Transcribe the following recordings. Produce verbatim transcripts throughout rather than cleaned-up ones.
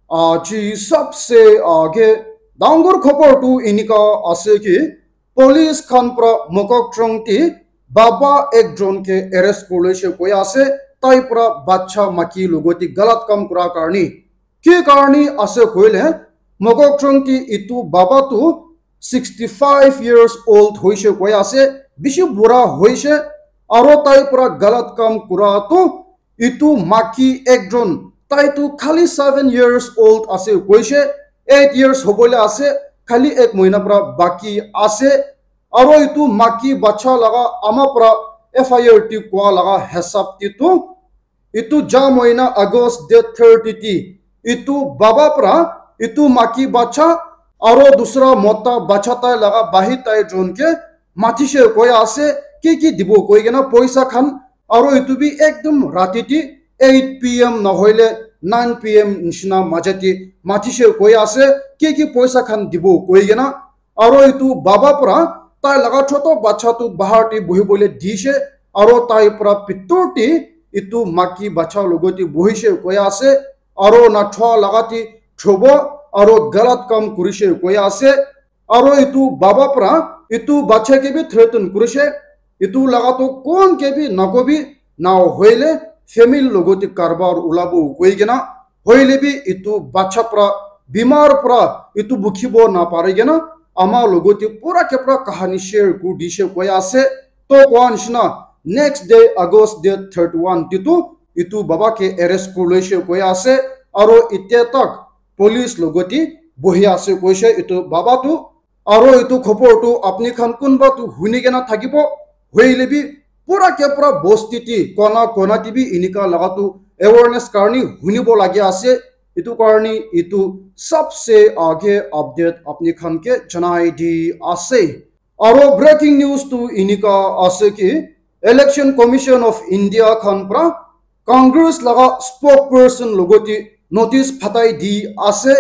Aji sabse aage dangor khobor tu enika ase ki police khan pra Mokokchung te baba ekjon ke arrest kurishe koi ase, tai pra bacha maki logoti galat kam kura karni. Ki karni ase koile, Mokokchung te itu baba tu sixty five years old hoishe koi ase, bishi bura hoishe, aro tai pra galat kam kura tu itu maki ekjon, tai tu khali seven years old ase koishe, eight years hobole ase, khali ek mohina pra baki ase, aro itu maki bacha laga ama pra F I R te kua laga hisab te tu, itu ja mohina August date thirty te, itu baba pra, itu maki bacha, aro dusra mota bacha tai laga bahi tai jon ke matishe koi ase, ki ki dibo koi kena poisa khan, aro itu bi ekdom rati te eight P M nahoile nine P M nishina maja te matishe koi ase, ki ki poisa khan dibo koi kena, aro itu baba pra tai laga choto bacha tu bahar te bohi bole dishe, aro tai pra pitor te itu maki bacha logote bohishe koi ase, aro na thwa laga te thobo, aro galat kam kurishe koi ase, aro itu baba pra itu bacha ke bi threaten kurishe, itu laga tu kon ke bi nakobi, na hoile family logote karbar ulabo koi kena, hoile bi itu bacha pra, bimar pra itu bukhibo na pare kena, ama logote pura ke pura kahani share kuri dishe koi ase. To koa nishina, next day, August date thirty one te tu itu baba ke arrest kuri loishe koi ase, aro itya tak police logote bohi ase koishe itu baba tu. Aro itu khobor tu apni khan kunba tu huni kena thakibo, hoile bi pura ke pura bosti ti kona kona te bi inika laga tu awareness karni hunibo lagi ase. Itu karni itu sabse aage update apni khan ke janai di ase. Aro breaking news tu inika ase ki Election Commission of India khan pra Congress laga spokesperson logote notice phatai di ase,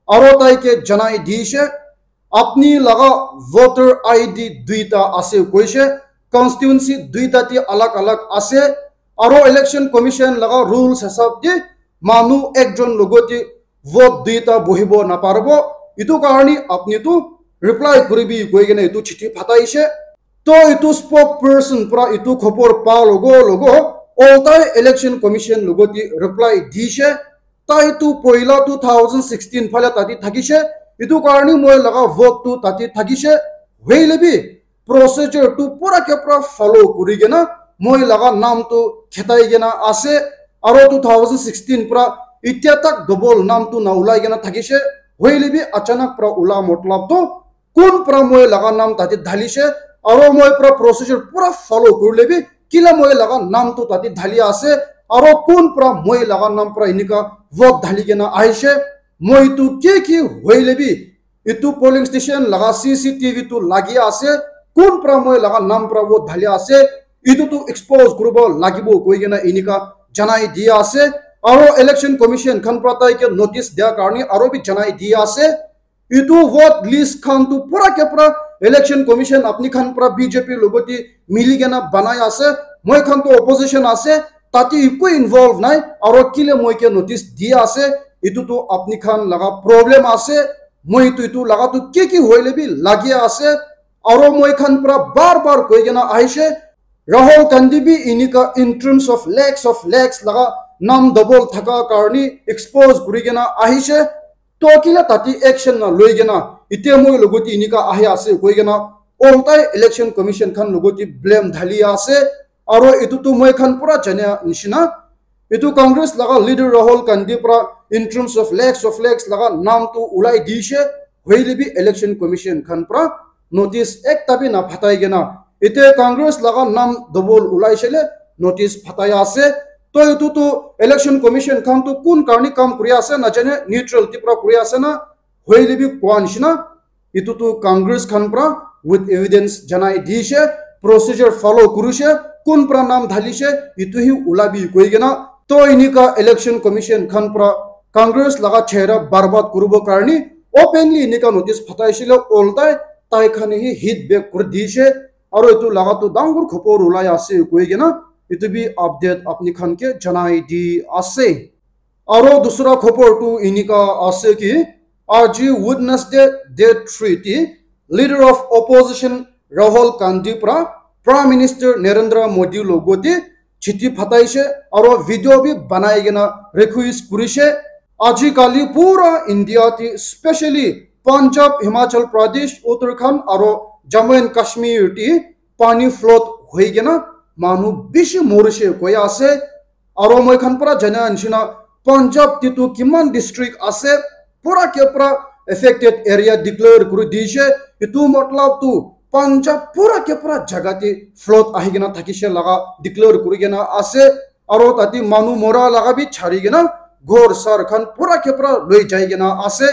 aro tai ke janai dishe, apni laga voter I D duita ase koishe, constituency duita te alag alag ase, aro Election Commission laga rules hisab te manu ekjon logote vote duita bohibo naparibo, itu karni apni tu reply kuribi koi kena itu chithi phataishe. To itu spokesperson pra itu khobor pa logo logo oltai Election Commission logote reply dishe. Tai tu poila two thousand sixteen phale tate thakishe, itu karni moi laga vote tu tate thakishe, hoile bi procedure tu pura ke pura follow kuri kena moi laga nam tu khetai kena ase, aro two thousand sixteen pra itya tak double nam tu na ulai kena thakishe, hoile bi achanak pra ula matlab tu kun pra moi laga nam tate dhalishe, aro moi pra procedure pura follow kurile bi kila moi laga nam tu tate dhali ase, aro kun pra moi laga nam pra inika vote dhali kena ahishe, moi tu ki ki hoile bi itu polling station laga C C T V tu lagi ase, kun pra moi laga nam pra vote dhali ase, itu tu expose kuribo lagibo koi kena inika janai di ase, aro Election Commission khan pra tai ke notice dia karni aro bi janai di ase. Itu vote list khan tu pura ke pura Election Commission apni khan pra B J P logote mili kena banai ase. Moi khan tu opposition ase, tate ekoi involve nai, aro kile moi ke notice di ase, itu tu apni khan laga problem ase. Moi tu itu laga tu ki ki hoile bi lagi ase, aro moi khan pra bar bar koi kena ahishe, Rahul Gandhi bi inika in terms of lakhs of lakhs laga nam double thaka karni expose kuri kena ahishe. To kila tate action na loi kena, itya moi logote inika ahi ase koi kena, oltai Election Commission khan logote blame dhali ase, aro itu tu moi khan pura jania nishina. Itu Congress laga leader Rahul Gandhi pra in terms of lakhs of lakhs laga nam tu ulai dishe, hoile bi Election Commission khan pra notice ekta bi na phatai kena. Ite Congress laga nam double ulai shele notice phatai ase. To itu tu Election Commission khan tu kun karni kam kuri ase na jane, neutral ti pra kuri ase na, hoile bi koa nishina. Itu tu Congress khan pra with evidence janai dishe, procedure follow kurishe, kun pra nam dhalishe, itu hi ulabi koi kena. To inika Election Commission khan pra Congress laga chehra barbad kuribo karni openly inika notice phataishile oltai tai khan hi hit back kuri dishe, aro itu laga tu dangor khobor ulai ase koi kena itu bi update apni khan ke janai di ase. Aro dusra khobor tu enika ase ki, aji Wednesday, date three ti, leader of opposition Rahul Gandhi pra Prime Minister Narendra Modi logote chiti phataishe aro video bi banai kena request kurishe. Aji kali pura India ti, specially Punjab, Himachal Pradesh, Uttarakhand aro Jammu and Kashmir ti pani flood hoi kena manu bishi morishe koi ase. Aro moi khan para jana nishina Punjab te tu kiman district ase, pura ke pura affected area declare kuri dishe. Etu matlab tu Punjab pura ke pura jaga te flood ahi kena thakishe laga declare kuri kena ase. Aro tate manu mora laga bi chari kena ghor sar khan pura ke pura loi jai kena ase.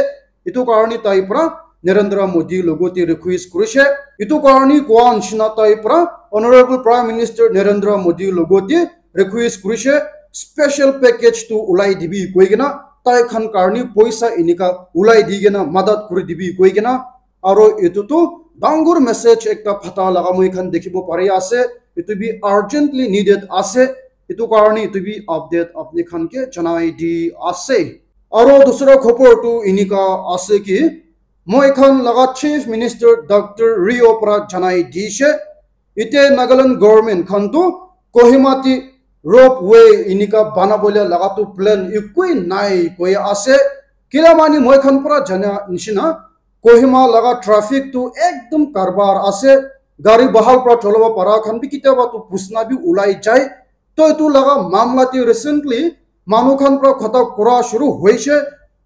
Etu karni tai pra Narendra Modi logote request kurishe. Etu karni koa nishina tai pra Honorable Prime Minister Narendra Modi logote request kurishe, special package tu ulai dibi koi kena, tai khan karni poisa enika ulai di kena madat kuri dibi koi kena. Aro etu tu dangor message ekta phata laga moi khan dikhibo pari ase. Etu bi urgently needed ase. Etu karni etu bi update apni khan ke janai di ase. Aro dusra khobor tu enika ase ki, moi khan laga Chief Minister Doctor Rio pra janai dishe, ite Nagaland government khan tu Kohima ti ropeway enika banabole laga tu plan ekoi nai koi ase. Kila mani moi khan pra jana nishina, Kohima laga traffic tu ekdum karbar ase. Gari bahal pra cholabo para khan bi kitiaba tu pusna bi ulai jai. To etu laga mamla te recently manu khan pra khota kura shuru hoishe.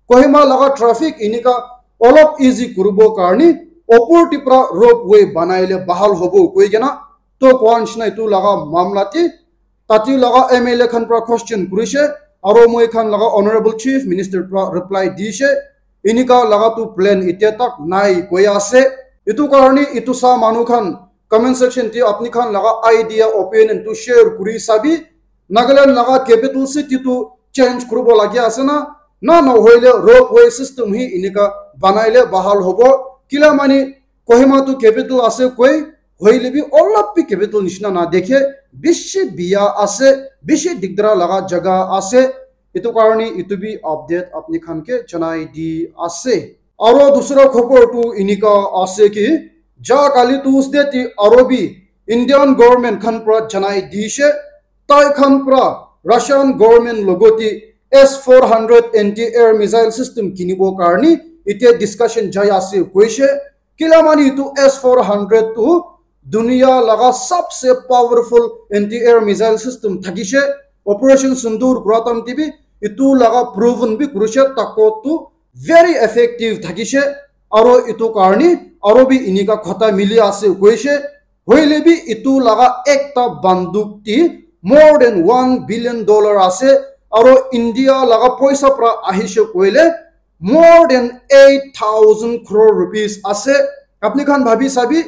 Kohima laga traffic enika olop easy kuribo karni opor te pra ropeway banai le bahal hobo koi kena. To koa nishina etu laga mamla te tate laga M L A khan pra question kurishe, aro moi khan laga Honorable Chief Minister pra reply dishe, enika laga tu plan itya tak nai koi ase. Etu karni etu sa manu khan comment section te apni khan laga idea, opinion tu share kuri sabi. Nagaland laga capital city tu change kuribo lagi ase na, na nohoile ropeway system hi enika banai le bahal hobo. Kila mani Kohima tu capital ase koi, hoile bi olop bi capital nishina na dekhe, bishi biya ase, bishi digdara laga jaga ase. Etu karni etu bi update apni khan ke janai di ase. Aro dusra khobor tu enika ase ki, ja kali Tuesday ti aro bi Indian government khan pra janai dishe, tai khan pra Russian government logote S four hundred anti-air missile system kinibo karni ite discussion jai ase koishe. Kila mani tu S four hundred tu dunia laga sabse powerful anti-air missile system thakishe. Operation Sindoor kura time te bi etu laga proven bi kurishe, takot tu very effective thakishe. Aro etu karni aro bi enika khota mili ase koishe. Hoile bi etu laga ekta banduk ti more than one billion dollar ase. Aro India laga poisa pra ahishe koile more than eight thousand crore rupees ase. Apni khan bhabi sabi,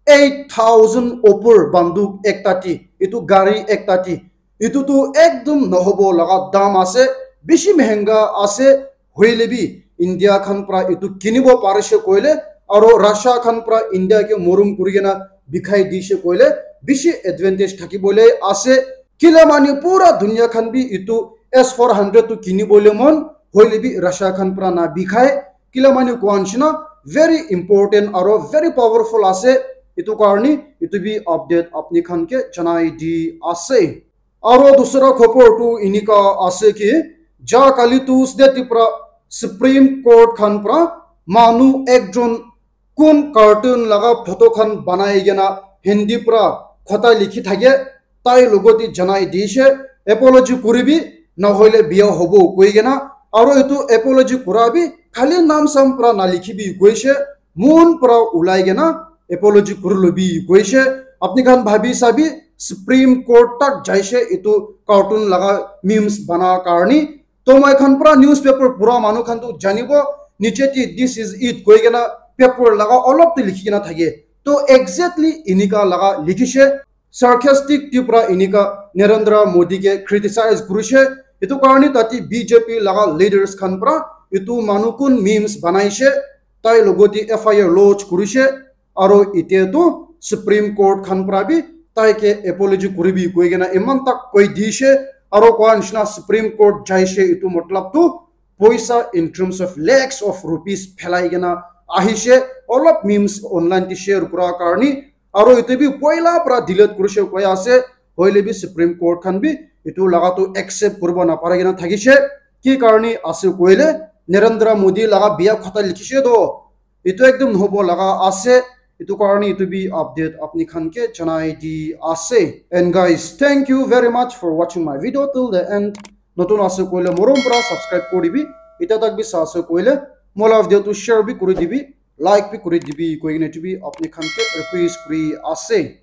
eight thousand opor banduk ekta ti, etu gari ekta ti, etu tu ekdum nohobo laga dam ase, bishi mehenga ase. Hoile bi India khan pra etu kinibo parishe koile, aro Russia khan pra India ke morom kuri kena bikhai dishe koile, bishi advantage thakibole ase. Kila mani pura dunia khan bi etu S four hundred tu kinibole mon, hoile bi Russia khan pra na bikhai. Kila mani koa nishina very important aro very powerful ase. Etu karni etu bi update apni khan ke janai di ase. Aro dusra khobor tu enika ase ki, ja kali Tuesday ti pra Supreme Court khan pra manu ekjon kun cartoon laga photo khan banai kena Hindi pra khota likhi thake, tai logote janai dishe, apology kuribi, nahoile biya hobo koi kena. Aro etu apology kura bi khali nam sam pra nalikhibi koishe, mon pra ulai kena apology kurilobi koishe. Apni khan bhabi sabi, Supreme Court tak jaishe etu cartoon laga memes bana karni. To moi khan pra newspaper pura manu khan tu janibo, niche ti "This is it" koi kena paper laga olop te likhi kena thake. To exactly enika laga likhishe, sarcastic ti pra enika Narendra Modi ke criticize kurishe. Etu karni tate B J P laga leaders khan pra etu manu kun memes banaishe, tai logote F I R lodge kurishe. Aro ite tu Supreme Court khan pra bi tai ke apology kuribi koi kena eman tak koi dishe. Aro koa nishina Supreme Court jaise, etu matlab tu poisa in terms of lakhs of rupees phelai kena ahishe. Olop memes online te share kura karni, aro etu bi poila pra delete kurishe koi ase. Hoile bi Supreme Court khan bi etu laga tu accept kuribo napare kena thakishe. Ki karni ase koile, Narendra Modi laga biya khata likhishe to, etu ekdom nohobo laga ase. Etu karni etu bi update apni khan ke janai di ase. And guys, thank you very much for watching my video till the end. Notun ase koile morom pura subscribe kuri dibi. Ita tak bi sa ase koile mola video tu share bi kuri dibi, like bi kuri dibi, koi kena etu bi apni khan ke request kuri ase.